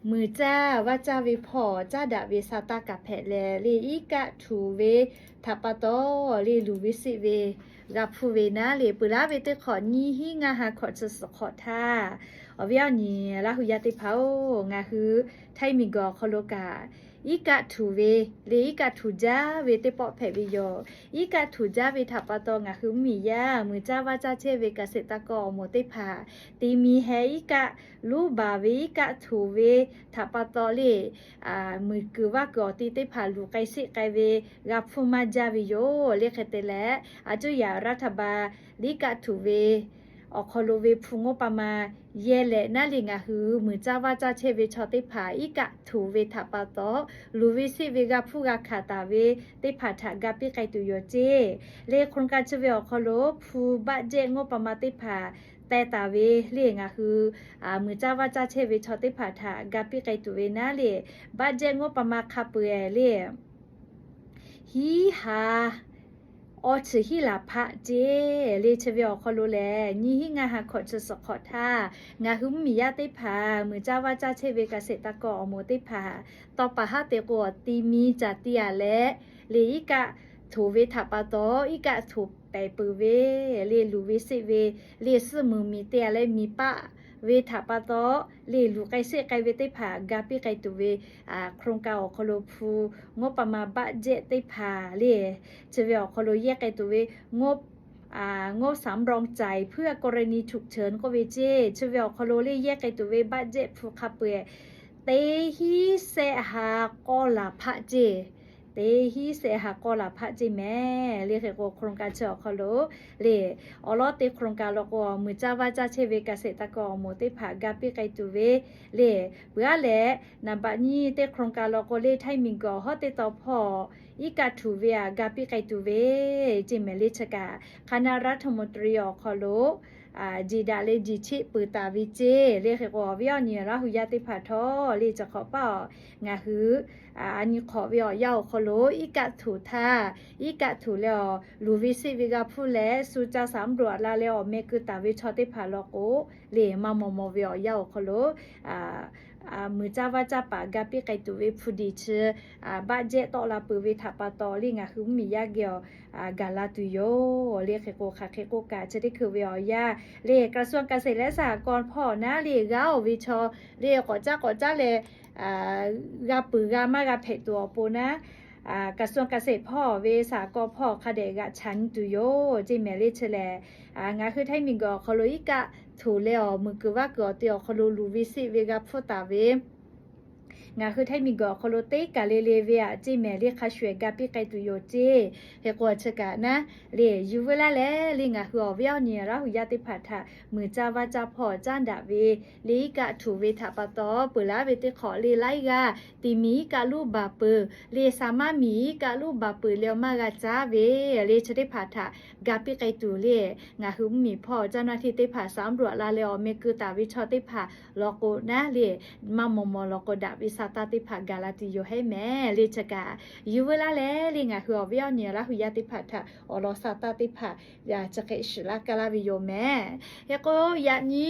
Muiˬ caˇ vaˇ caˇ ve hpawˇ caˉ daꞈ ve sa taˇ kaꞈ hpehꞈ leh le, iˉ kaˆ htuꞈ ve htaꞈ pa taw le, luˬ ve seˆ ve g'a hpuˇ ve naˉ le, peuˬ laˉ ve teˇ hk'awꞈ nyiˇ hinˉ ngaˇ ha hkawꞈ chi suhˍ hk'awꞈ htaˇ, awˬ viˉ awˬ nyi Laˇ huˍ yaˇ teˇ hpaˍ-oˬ, ngaˬ hui Htaiˇ miˬguiˬ awˬ hk'aw lo kaꞈ iˉ kaˆ htuꞈ ve le, iˉ kaˆ htuꞈ jaˇ ve teˇ pawˆ hpehꞈ ve yoˬ. Iˉ kaˆ htuꞈ jaˇ ve htaꞈ pa taw ngaˬ hui mvuhˇmiˬ yaˇ muiˬ caˇ vaˇ caˇ chehˇ ve เกษตรกร awˬ moˍ teˇ hpaˍ te mi heh iˉ kaˆ luˉ baˬ ve iˉ kaˆ htuꞈ ve htaꞈ pa taw le, muiˬ kuiˬ vaˇ kuiˬ awˬ ti teˇ hpaˍ luˬ k'ai seˆ k'ai ve g'a hpuˇ maˇ jaˇ ve yoˬ. Le hk'e te leh, a cuˇ yaꞈ รัฐบาล iˉ kaˆ htuꞈ ve awˬ hk'aw lo ve hpu งบประมาณ yehˇ leh naˉ le, ngaˬ hui muiˬ caˇ vaˇ caˇ chehˇ ve chaw teˇ hpaˍ iˉ kaˆ htuꞈ ve htaꞈ pa taw luˬ ve seˆ ve g'a hpuˇ g'a hkanˍ taˍ ve teˇ hpaˍ htaꞈ ga piˇ k'ai tuˬ yoˬ ceˇ. Le โครงการ chi ve awˬ hk'aw lo hpu budget งบประมาณ teˇ hpaˍ teh taˍ ve le, ngaˬ hui muiˬ caˇ vaˇ caˇ chehˇ ve chaw teˇ hpaˍ htaꞈ ga piˇ k'ai tuˬ ve naˉ le, budget งบประมาณ hk'a peu-eˬ le hiˉ ha awˇ chi hiˉ laˬ hpaˆ ceˇ. Le chi ve awˬ hk'aw lo lehˬ, nyiˇ hinˉ ngaˇ ha hkawꞈ chi suhˍ hk'awꞈ htaˇ, ngaˬ hui mvuhˇmiˬ yaˇ teˇ hpaˍ muiˬ caˇ vaˇ caˇ chehˇ ve เกษตรกร awˬ moˍ teˇ hpaˍ tawˇ pa haˉ te k'o, ti mi caˬ ti aꞈ leh le, iˉ kaˆ htuꞈ ve htaꞈ pa taw iˉ kaˆ htuꞈ pehˍ peuˬ ve le, luˬ ve seˆ ve le, suhˆ muiˬ miˬ te aꞈ leh miˬ paˆ ve htaꞈ pa taw le, luˬ k'ai seˆ k'ai ve teˇ hpaˍ ga piˇ k'ai tuˬ ve โครงการ awˬ hk'aw lo hpu งบประมาณ budget teˇ hpaˍ le, chi ve awˬ hk'aw lo yehˇ k'ai tuˬ ve งบ งบสำรองจ่ายเพื่อกรณีฉุกเฉิน k'oˆ ve ceˇ. Chi ve awˬ hk'aw lo le yehˇ k'ai tuˬ ve budget hpu hk'a peu-eˬ teˇ hinˉ sehˆ ha k'awˇ laˬ hpaˆ ceˇ. Teˇ hinˉ sehˆ ha k'awˇ laˬ hpaˆ ceˇ mehˍ. Le hk'e k'o, โครงการ chi awˬ hk'aw lo le, awˬ lawn teˇ โครงการ law k'o, muiˬ caˇ vaˇ caˇ chehˇ ve เกษตรกร awˬ moˍ teˇ hpaˍ ga piˇ k'ai tuˬ ve le, peuˬ aˉ leh, naˍ baꞈ nyiˇ teˇ โครงการ law k'o le, Htaiˇ miˬguiˬ hawˉ teˇ taw hpawˇ iˉ kaˆ htuꞈ ve aꞈ ga piˇ k'ai tuˬ ve ceˇ mehˍ. Le chi kaꞈ คณะรัฐมนตรี awˬ hk'aw lo jiˬ daꞈ leh jiˬ cheˆ peuˬ taˍ ve ceˇ. Le hk'e k'o, awˬ viˉ awˬ nyi Laˇ huˍ yaˇ teˇ hpaˍ htawˇ le, chi hk'awꞈ paˆ-oˬ, ngaˬ hui a nyi hk'awꞈ ve awˬ yanˇ awˬ hk'aw lo iˉ kaˆ htuꞈ htaˇ, iˉ kaˆ htuꞈ leh awˬ luˬ ve seˆ ve g'a hpuˇ leh, shu ca สำรวจ la leh awˬ meh keu taˍ ve chaw teˇ hpaˍ law k'o le, maˇ maw maw ve awˬ yanˇ awˬ hk'aw lo muiˬ caˇ vaˇ caˇ paˍ ga piˇ k'ai tuˬ ve hpu diˬ chi budget tawˆ la peuˬ ve htaꞈ pa taw le, ngaˬ hui mvuhˇmiˬ yaˇ geh awˬ gaˬ la tuˬ yoˬ. Le hk'e k'o, hk'aˬ hk'e k'oˆ kaꞈ, chi teˇ hkui ve awˬ yanˇ le, กระทรวงเกษตรและสหกรณ์ hpawˇ naˉ le, g'aˇ oˬ ve chaw le, k'awꞈ caˉ k'awꞈ caˉ leh g'a peuˬ g'a maˇ g'a hpehꞈ tuˬ awˬ pon naˉ, กระทรวงเกษตร hpawˇ ve สหกรณ์ hpawˇ hk'a dehꞈ g'aꞈ chaꞈ nyi tuˬ yoˬ ceˇ mehˍ. Le chi lehˬ, ngaˬ hui Htaiˇ miˬguiˬ awˬ hk'aw lo iˉ kaˆ htuꞈ leh awˬ muiˬ kuiˬ vaˇ kuiˬ awˬ ti awˬ hk'aw lo luˬ ve seˆ ve g'a hpuˇ taˍ ve ngaˬ hui Htaiˇ miˬguiˬ awˬ hk'aw lo teˇ kaˬ le le ve aꞈ ceˇ mehˍ. Le hk'a shuˍ ehˍ ga piˇ k'ai tuˬ yoˬ ceˇ. Hk'e k'o chi kaꞈ naˉ le, yuˬ veu laˇ leh le, ngaˬ hui awˬ viˉ awˬ nyi Laˇ huˍ yaˇ teˇ hpaˍ htaꞈ muiˬ caˇ vaˇ caˇ hpawˇ caˉ daꞈ ve le, iˉ kaˆ htuꞈ ve htaꞈ pa taw peuˬ laˉ ve teˇ hk'awꞈ le, laiˉ g'aˇ ti miˬ iˉ kaˆ luˉ baˬ peuˬ le, sa maˇ miˬ iˉ kaˆ luˉ baˬ peuˬ leh awˬ maˇ g'a caˉ ve le, chi teˇ hpaˍ htaꞈ ga piˇ k'ai tuˬ le, ngaˬ hui mvuhˇmiˬ hpawˇ caˇ naˇ hteˇ teˇ hpaˍ สำรวจ la leh awˬ meh keu taˍ ve chaw teˇ hpaˍ law k'o naˉ le, maˇ maw maw law k'o, daꞈ ve sa taˇ teˇ hpaˍ gaˬ la tuˬ yoˬ hehˉ mehˍ. Le chi kaꞈ yuˬ veu laˇ leh le, ngaˬ hui awˬ viˉ awˬ nyi Laˇ huˍ yaˇ teˇ hpaˍ htaꞈ awˬ lawn sa taˇ teˇ hpaˍ chi hk'e shiˍ laˇ kaˇ laˇ ve yoˬ mehˍ. Hk'e k'o, yaꞈ nyi